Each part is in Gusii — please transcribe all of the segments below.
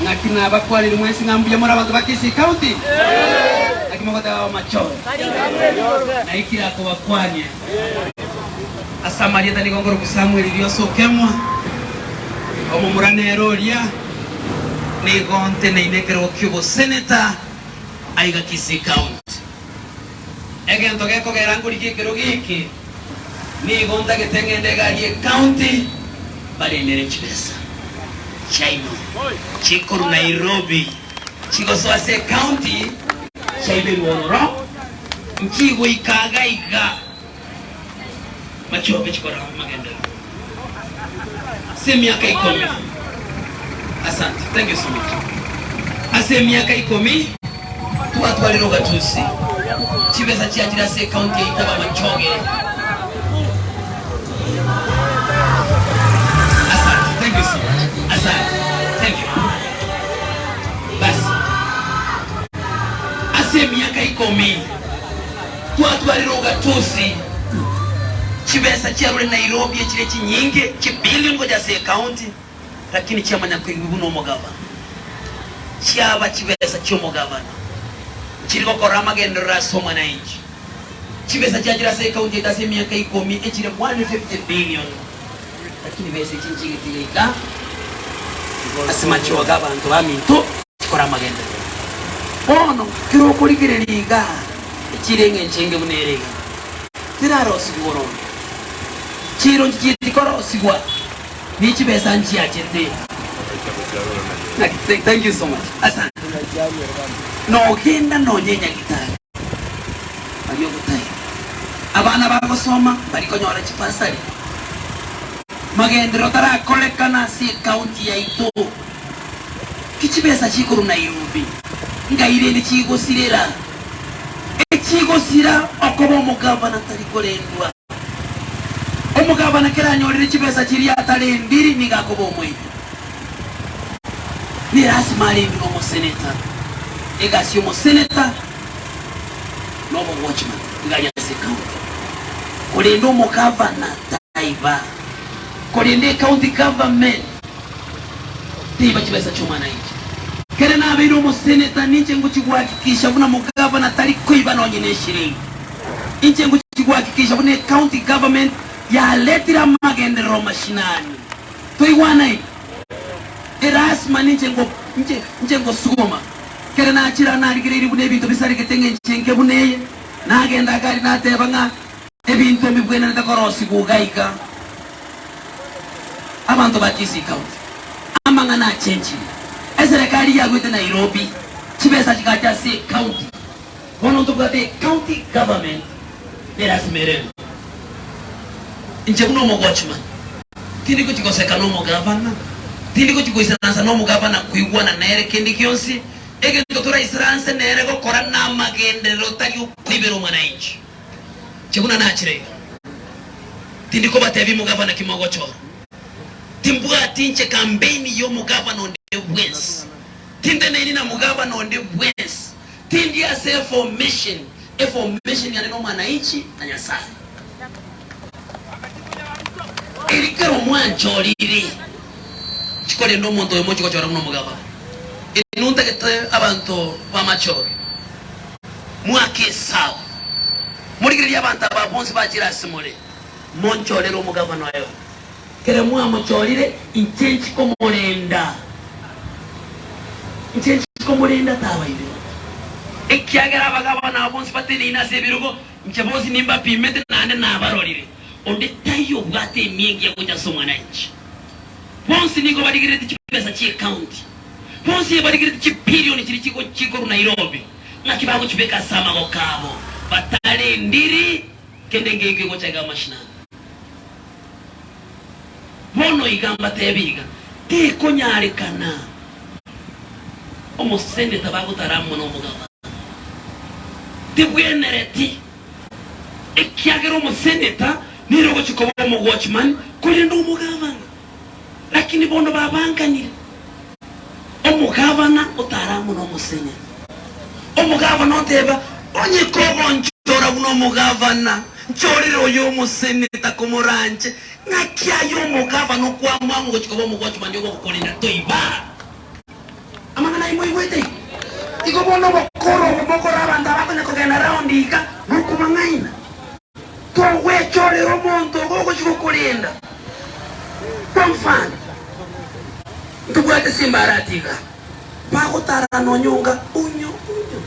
Ng'aki nabakwanire mwensi ng'a mbuya more abanto ba Kisii County? Naki mogoteba abamachore? Naikire akobakwania ase amarieta nigo nkorokwa Samuel Riosa Okemwa, omomura nere oria nigo nteneine ekerogo ki'oboseneta aiga Kisii County. Egento gekogera nkorigia ekerogo eke Nigo ntagete ng'ende egari y'ecounty barendere chibesa chiaino chikorwa Nairobi chigosoa ase ecounty chiaiberwe ororo nchigoika iga iga machoge chikora amagenderero ase emiaka ikomi. Asante, thank you so much. Ase emiaka ikomi twatwarire ogatusi chibesa chiachire ase ecounty yaito abamachoge. Asante, thank you so much. Asante, thank you. Basi ase emiaka ikomi twatwarire ogatusi chibesa chiarure Nairobi echire chinyinge chibillion gocha ase ecounty. Lakini chiamanya koigwa buna omogabana, chiaba chibesa chi'omogabana, nchiri gokora amagenderero ase omwananchi. Chibesa chiachire ase ekaunti yaito ase emiaka ikomi echire 150 billion, lakini besa echi nchigeti goika ase machoge abanto baminto chikore amagenderero. Bono kera okorigereria iga, echire eng'encho enge buna ere iga, terarosigwe boronge. Chiiro nchichieti korosigwa. Ne chibesa nchiachete. Naki thank you so much. Asante. Nogenda nonye nyagitari baria ogotaira abana bagosoma mbari konyora chibasari. Magenderero tarakorekana ase ecounty yaito. Ki chibesa chikorwa Nairobi ngai rende chigosirera? Echigosira okoba omogavana tari korendwa. Omogabana kera anyorire chibesa chiria atarendiri nigo akoba omoibi. Nerasima arendwe nomoseneta. Egasi y'omoseneta nobowatchman iga aria ase ecounty. Korende omogavana taiba. Korende ecounty government teiba chibesa chi'omwananchi. Kere nabeire omoseneta ninche ngochia gohakikisha buna mogavana tari koiba nonye neshiringi. Inche ngochia gohakikisha buna ecounty government yaretire amagenderero mashinani. Toigwanaine? Erasima ninche ngo inche inche ngosuguma. Kere nachire narigereirie buna ebinto bisaregete eng'encho enke buna eye, nagenda gari nateba ng'a ebinto mbibwenerete korosigwa iga iga. Abanto ba Kisii County, amang'ana achenchire. Eserekari yaruete Nairobi, chibesa chigacha ase ecounty. Bono ntobwate ecounty government nerasima ere engo. Inche buna omowatchman tindi gochia goseka na omogavana, tindi gochia goisaransa na omogavana koigwana nere kende gionsi, egento toraisaranse nere gokora namagenderero tari okoibera omwananchi. Inche buna nachire iga tindi kobatebia omogavana ki mogochora. Timbwati inche campaign ya omogavana onde bwensi, tinteneini na mogavana onde bwensi. Tindi ase eformation, eformation yane nomwananchi na Nyasae. Eri kera omwanchorire, chikorenda omonto oyomo ochi gochora buna omogabana. Inwe ntagete abanto b'amachore, mwake esabu, morigererie abanto aba bonsi bachire ase more, monchorere omogabana oyomo. Kere mwamochorire, inche nchikomorenda, inche nchikomorenda tabaibera. Ekiagera abagabana aba bonsi bateneine ase ebirogo, inche bonsi nimbapimete naende nabarorire. Onde taiyo obwate emia engiya gocha ase omwananchi. Bonsi nigo barigerereti chibesa chi'ecounty, bonsi ebarigereti chipilioni chiria chikorwa Nairobi, ng'aki bagochibeka ase amagoko abo, batarendiri kende ngeiko egocha iga amashinani. Bono iga mbateebie iga, tekonyarekana omoseneta bagotara amo nomogabana. Tebwenereti, ekiagera omoseneta nere ogochia koba omowatchman korende omogabana. Lakini bono babanganire, omogabana otara amo nomoseneta. Omogabana oteba, Onye kogonchora buna omogabana, nchorere oyo omoseneta komoranche. Ng'aki aye omogabana okwamwang'u gochia koba omogwatchman ogogokorenda toiba? Amang'ana ayio mwaigwete igo? Igo bono obokoro obo mokore abanto abakonya kogenda round iga nokobang'aina. Togwechorera omonto ogo ogochia gokorenda. Kwa mfano, ntobwate simbarati iga, bagotara nonyonga unyo unyo.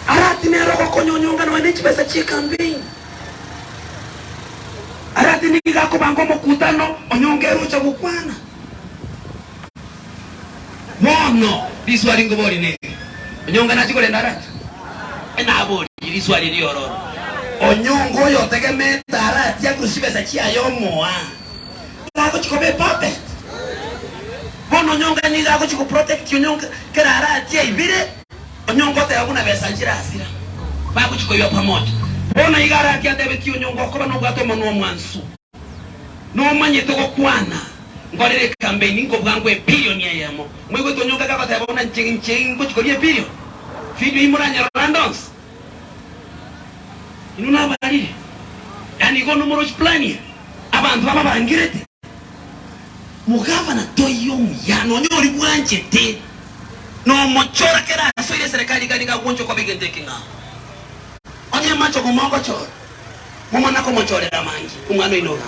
Arati nere ogokonya onyonga nonya ne chibesa chie campaign. Arati nigo akobanga omokutano onyonga ere ocha gokwana. Bono riswali nkoborie neri, Onyonga nachie korenda Arati? Naborie riswali riororo, Onyonga oyo otegemeete Arati akorwa chibesa chiaye omoa, tagochia koba epuppet? Bono onyonga nigo agochia goprotect onyonga kera Arati aibire, onyonga oteba buna besa nchirasira, bagochia koiba pamoja. Bono iga Arati atebetie onyonga okoba nobwate omonwa omwansu. Nomanyete gokwana, nkorere ekambeini nkobua ngwe ebilioni eyemo. Moigwete onyonka gagoteba buna inche inche ngochia koria ebilioni? Video eyio moranyerore ande onsi. Inwe nabarire. Yaani igo nomorochi plan eye. Abanto bababangirete. Mogavana toiyo omuya nonya oria bwanchete nomochora kera asoire eserekari iga nigo agwancha okoba egento ekeng'ao. Onye amachogo mogochora. Momana komochorera mangi omwana oino iga.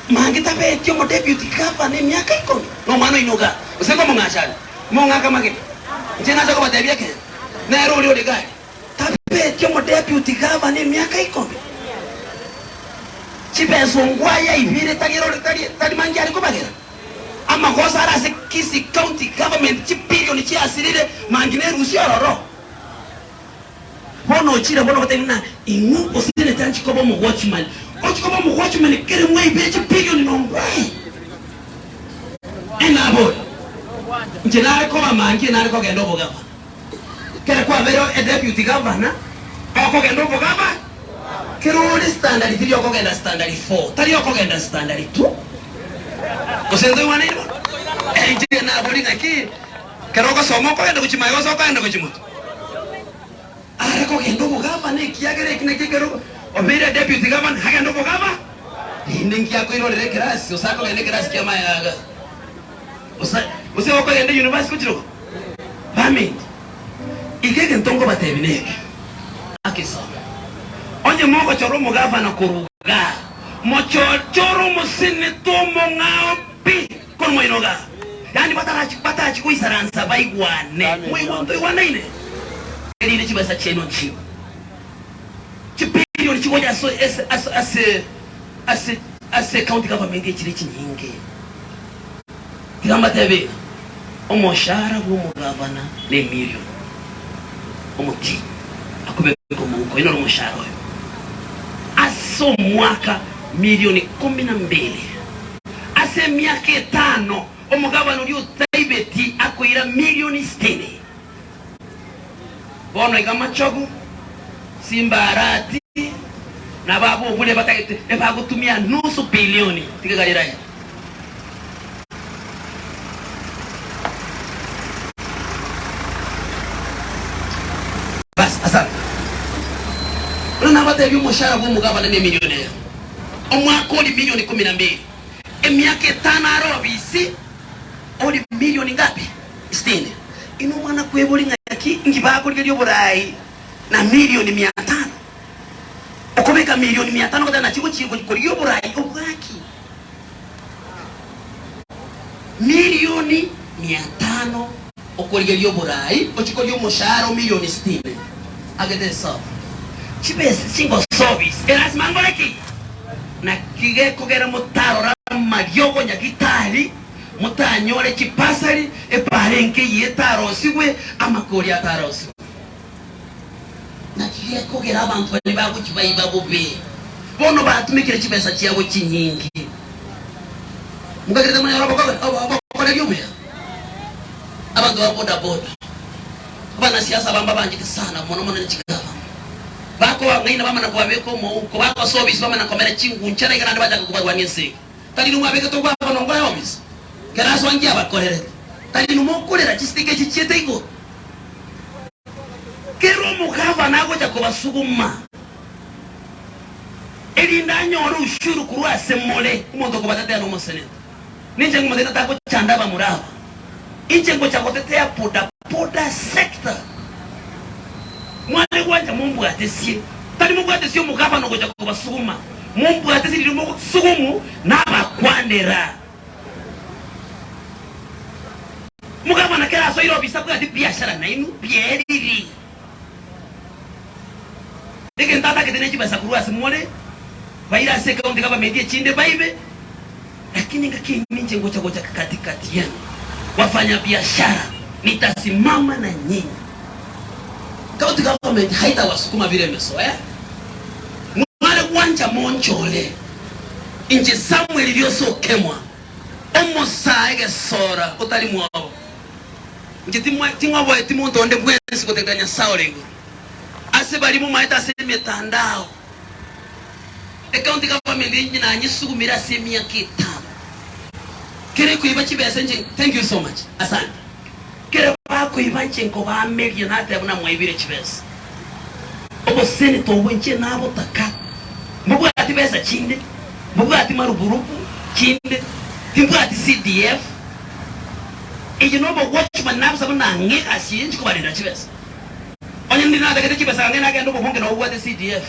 Mangi tabeti omodeputy gavana emiaka ikomi nomwana oino iga. Gose nkomong'achani? Mong'ake amagena. Inche nacha kobatebia ekeene, nere oria ore gari tabeti omodeputy gavana emiaka ikomi. Chibesa ongwaye aibire tari ere ore tari tari mangi are kobagera. Amagoso are ase Kisii County Government chibilioni chiasirire mangi nerusia ororo. Bono ochire bono gotebia ng'a ing'o osenete anchi koba omowatchman, ochi koba omowatchman kere mwaibire chibilioni nongwae. Enabori, inche nare koba mangie nare kogenda obogavana. Kere kwabeire edeputy governor, okogenda obogava, kere ore standard three okogenda standard four, tari okogenda standard two. Gose ntoigwanaine bono? Inche nabori ng'aki. Kera ogosoma okogenda gochia magega gose okogenda gochia motwe. Are kogenda obogavana ekiagera eki nakio ekero obeire deputy governor agende obogava rende nki akoirorera ekerasi gose akogenda ekerasi kia magega iga gose gose okogenda university gochia rogo baminto iga egento nkobatebia neke akesoma onye mogochora omogavana korwa igaa mochore chora omosenetor omong'ao pi. Korwa moino iga, yaani batarachi batarachi goisaransa baigwane. Mwaigwa ntoigwanaine? Erinde chibesa chiaino nchibe chibilioni chigocha ase ase ase ase ase ase county government echire chinyinge. Tiga mbatebie iga, omoshahara bw'omogavana ne emilioni omotienyi akobeka omouko, oyio noro omoshahara oye ase omwaka milioni kumi na mbili. Ase emiaka etano omogabane oria otaibeti akoira milioni sitini. Bono iga amachogu, chimbarati, na ababobure batagete ebagotumia nusu bilioni. Tiga Galilaya. Bas, asante. Bono nabatebie omoshahara bw'omogabane nemilioni eyemo. Omwaka ori milioni kumi na mbili, emiaka etano are obisi ori milioni ngapi? Sitini. Inwe omwana kwebori ng'aki nki bakorigeria oborai na milioni mia tano? Okobeka milioni mia tano goteba nachi gochia korigia oborai obwaki? Milioni mia tano okorigeria oborai ochie koria omoshahara o milioni sitini. Agete esabu chibesa chingosobis erasima ngore ki? Naki gekogera motarora amariogo nyagitari, motanyore chipasari, epaara enke eyio etarosigwe, amakori atarosigwe. Naki gekogera abanto baria bagochia baiba bobe, bono batumekire chibesa chiabo chinyinge. Mokagerete monyore obokoreri obuya? Abanto ba bodaboda, abanasiasa aba mbabanchete sana mono mono ne chigavana. Bakobang'aina bamana kobabeka omouko, bakosoa obisi bamana komera chingunchara iga naende bachaka kobarwania esegi. Tari inwe mwabegete ogwakana ongoe obisi? Kera asoa nki abakorerete? Tari inwe mokorera chistika echi chiete igoro? Kera omogavana agocha kobasuguma, erinde anyore ushuru korwa ase more, omonto okobatetea nomoseneta. Ninche ng'omotebia tagochanda abamura aba. Inche ngocha gotetea boda boda sector. Mware gwancha mombwatesie, tari mobwatesie omogabana ogocha kobasuguma, mombwatesie riria mogosugumu nabakwanera. Omogabana kera asoire ofisi tabwati biashara nainwe, bieriri. Egento atagete ne chibesa korwa ase more, baire ase ecounty government echinde baibe. Lakini ngaki eyio ninche ngocha gocha katikati yenu wafanya biashara, nitasimama na nyinyi. County government haitawasukuma vile emesoe, mware gwancha monchore inche Samuel Riosa Okemwa, omosae egesora otari mwobo. Inche ting'oboeti monto onde bwensi gotegerera Nyasae ore igoro. Ase baria momaete ase emetandao. Ecounty government inche nanyesugumire ase emiaka etano kere koiba chibesa inche thank you so much asante kere bakoiba inche nkobameria nateba buna mwaibire chibesa obosenator obwo inche nabotaka mbobwati besa chinde mbobwati maruburubu chinde timbwati CDF eye nobo watchman nabosa buna ang'e egasi eye inche kobarendera chibesa onye ndire natagete chibesa ang'e nagende obobunge nobwate CDF.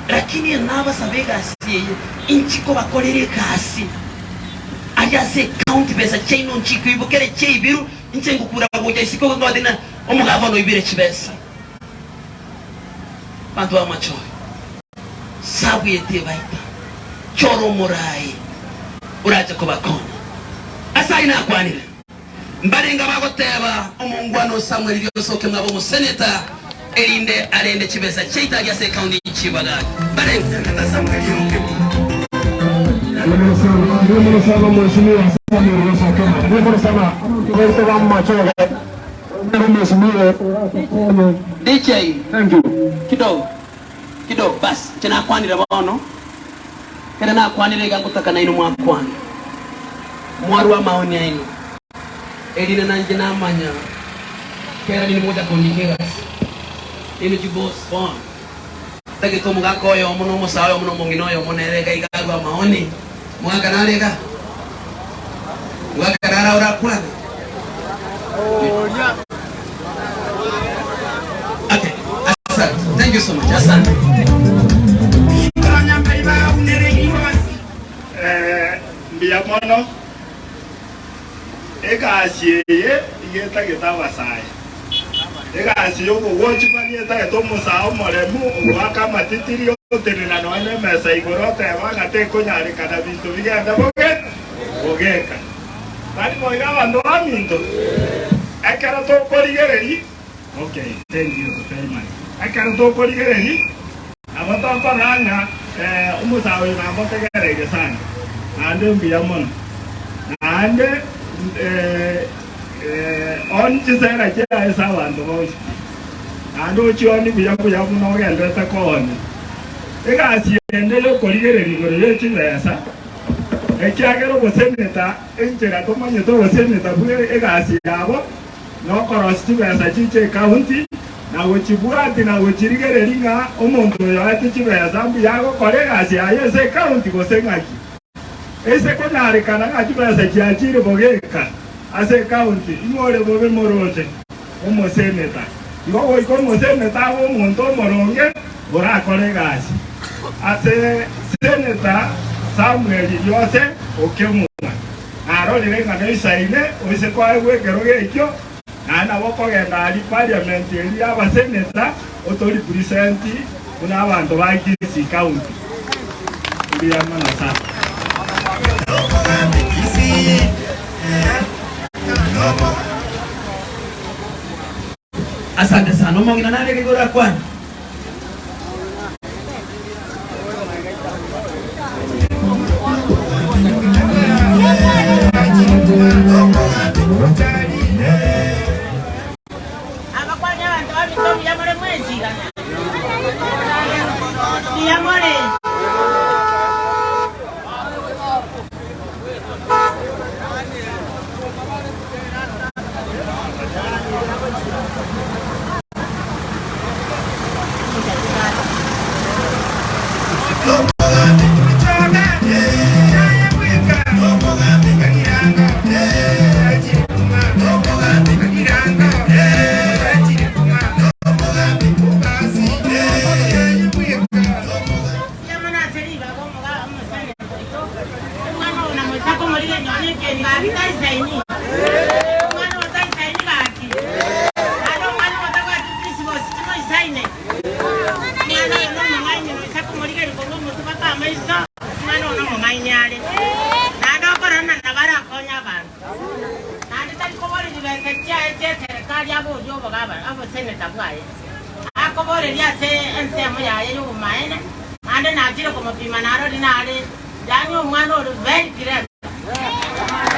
Lakini nabasabe egasi eye, inchi kobakorera egasi aria ase ecounty besa chiaino nchikoibokere chiaibiru, inche ngokura gocha isiko nkobatebi ng'a omogavana oibire chibesa. Abanto b'amachoge, sabuete ebaita, chora omoraai orache kobakonya. Ase ayio nakwanire. Mbarenge abagoteba, Omongwana o Samweli riosoke mwabo omoseneta, erinde arende chibesa chiaito aria ase ekaunti chibaga. Mbarenge. Seneta Samweli DJ, kidogo kidogo bas, inche nakwanire bono, ekero nakwanire iga ngotaka nainwe mwakwana, mwarua amaoni aino, erinde nainche namanya kera ninwe mogocha kondika egasi, ninwe chiboss bono. Ntagete omogaka oyomo na omosae oyomo na omong'ina oyomo nere iga iga arue amaoni. Omogaka nare iga? Omogaka nare orakwane? Okay, asante. Thank you so much. Asante. Mbuya mono. Egasi eye iga etagete abasae. Egasi y'obogochimani etagete omosae omoremu ogoaka amatitiri otenena nonya nemesa igoro oteba ng'a tekonyarekana binto bigende bobe bogeka. Tari boigo abanto baminto? Ekero tokorigereria Okay, thank you very much. Ekero tokorigereria nabo tokorora ng'a omosae oyo namotegereire sana naende mbuya mono. Naende on chisera chiaye ase abanto bonsi pi. Naende ochioni buya buya buna ogenderete koonia. Egasi ende yokorigereria igoro ye chibesa, ekiagera ogoseneta enchera tomanyete ogoseneta bwe egasi yabo, nokorosia chibesa chiche ekaunti, na gochibwati na gochirigereria ng'a omonto oyo aete chibesa mbuya agokora egasi yaye ase ekaunti gose ng'aki. Ase konyarekana ng'a chibesa chiachire bogeka ase ekaunti, ing'o ore bobe moroche? Omoseneta. Igo goika omoseneta abe omonto omoronge orakore egasi. Ase Seneta Samuel Riose Okemwa narorire ng'a noisaine oise koegwa ekerogo ekio, naende nabo okogenda aria parliament eria y'abaseneta otoripresenti buna abanto ba Kisii County. Mbuya mono sana. Asante sana. Omong'ina narenge igoro akwane. Abakwania abanto baminto mbuya more mwensi igana. Mbuya more. Moisaine. Omwana oyo nomong'aini noisa komorigereria korwa omotwe mpaka amaiso, omwana oyo nomong'aini are, naende okorora ng'a nabo arakonye abanto. Naende tari koboria chibesa chiaye chi'eserekari aborie obogabana, oboseneta bwaye. Akoboreria ase ensemo yaye y'obomaene, naende nachire komopima narorire nare, yaani omwana ore very clever.